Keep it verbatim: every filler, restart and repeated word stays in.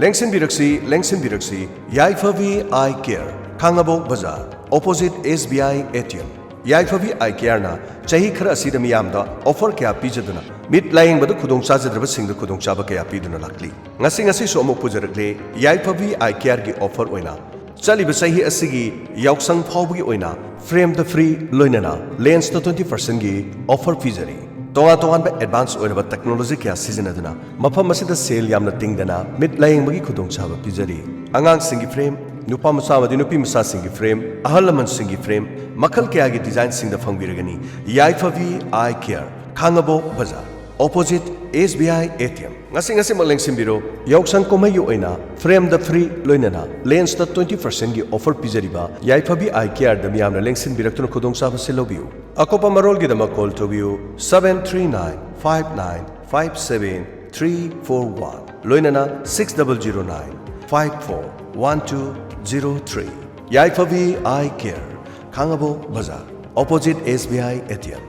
ꯂꯦꯡꯁꯤꯟꯕꯤꯔꯛꯁꯤ, ꯂꯦꯡꯁꯤꯟꯕꯤꯔꯛꯁꯤ, Yaiphabi I care, Khangabok Bazar, opposite S B I A T M. Yaiphabi eye ꯀꯦꯌꯔꯅ ꯆꯍꯤ ꯈꯔ ꯑꯁꯤꯗ ꯃꯤꯌꯥꯝꯗ ꯑꯣꯐꯔ ꯀꯌꯥ ꯄꯤꯖꯗꯨꯅ ꯃꯤꯠ ꯂꯥꯌꯦꯡꯕꯗ ꯈꯨꯗꯣꯡ ꯆꯥꯖꯗ꯭ꯔꯕꯁꯤꯡꯗ ꯈꯨꯗꯣꯡꯆꯥꯕ ꯀꯌꯥ ꯄꯤꯗꯨꯅ ꯂꯥꯛꯂꯤ꯫ ꯉꯁꯤ, ꯉꯁꯤꯁꯨ ꯑꯃꯨꯛ ꯄꯨꯖꯔꯛꯂꯦ ꯌꯥꯏꯐꯕꯤ ꯑꯥꯏ ꯀꯦꯌꯔꯒꯤ ꯑꯣꯐꯔ ꯑꯣꯏꯅ꯫ ꯆꯠꯂꯤꯕ ꯆꯍꯤ ꯑꯁꯤꯒꯤ ꯌꯥꯎꯁꯪ ꯐꯥꯎꯕꯒꯤ ꯑꯣꯏꯅ ꯐ꯭ꯔꯦꯝꯗ ꯐ꯭ꯔꯤ, ꯂꯣꯏꯅꯅ ꯂꯦꯟꯁꯇ ꯇ꯭ꯋꯦꯟꯇꯤ ꯄꯔꯁꯦꯟꯒꯤ ꯑꯣꯐꯔ ꯄꯤꯖꯔꯤ꯫ ꯇꯣꯉꯥꯟ ꯇꯣꯉꯥꯟꯕ ꯑꯦꯗꯚꯥꯟꯁ ꯑꯣꯏꯔꯕ ꯇꯦꯛꯅꯣꯂꯣꯖꯤ ꯀꯌꯥ ꯁꯤꯖꯤꯟꯅꯗꯨꯅ ꯃꯐꯝ ꯑꯁꯤꯗ ꯁꯦꯜ ꯌꯥꯝꯅ ꯇꯤꯡꯗꯅ ꯃꯤꯠ ꯂꯥꯌꯦꯡꯕꯒꯤ ꯈꯨꯗꯣꯡꯆꯥꯕ ꯄꯤꯖꯔꯤ꯫ ꯑꯉꯥꯡꯁꯤꯡꯒꯤ ꯐ꯭ꯔꯦꯝ, ꯅꯨꯄꯥ ꯃꯆꯥ ꯑꯃꯗꯤ ꯅꯨꯄꯤ ꯃꯆꯥꯁꯤꯡꯒꯤ ꯐ꯭ꯔꯦꯝ, ꯑꯍꯜ ꯂꯃꯟꯁꯤꯡꯒꯤ ꯐ꯭ꯔꯦꯝ, ꯃꯈꯜ ꯀꯌꯥꯒꯤ ꯗꯤꯖꯥꯏꯟꯁꯤꯡꯗ ꯐꯪꯕꯤꯔꯒꯅꯤ꯫ ꯌꯥꯏꯐꯕꯤ ꯑꯥꯏ care, Khangabok Bazar, opposite S B I A T M. ꯉꯁꯤ, ꯉꯁꯤꯃꯛ ꯂꯦꯡꯁꯤꯟꯕꯤꯔꯣ꯫ ꯌꯥꯎꯁꯪ ꯀꯨꯝꯍꯩꯒꯤ ꯑꯣꯏꯅ ꯐ꯭ꯔꯦꯝꯗ ꯐ꯭ꯔꯤ, ꯂꯣꯏꯅꯅ ꯂꯦꯟꯁꯇ ꯇ꯭ꯋꯦꯟꯇꯤ ꯄꯔꯁꯦꯟꯒꯤ ꯑꯣꯐꯔ ꯄꯤꯖꯔꯤꯕ ꯌꯥꯏꯐꯕꯤ ꯑꯥꯏ ꯀꯦꯌꯔꯗ ꯃꯤꯌꯥꯝꯅ ꯂꯦꯡꯁꯤꯟꯕꯤꯔꯛꯇꯨꯅ ꯈꯨꯗꯣꯡꯆꯥꯕ ꯁꯤꯜꯍꯧꯕꯤꯌꯨ꯫ ꯑꯀꯨꯞꯄ ꯃꯔꯣꯜꯒꯤꯗꯃꯛ ꯀꯣꯜ ꯇꯧꯕꯤꯌꯨ, seven three nine five nine five seven three four one, ꯂꯣꯏꯅꯅ six double zero nine five four one two zero three꯫ Yaiphabi I care, Khangabok Bazar, opposite S B I A T M.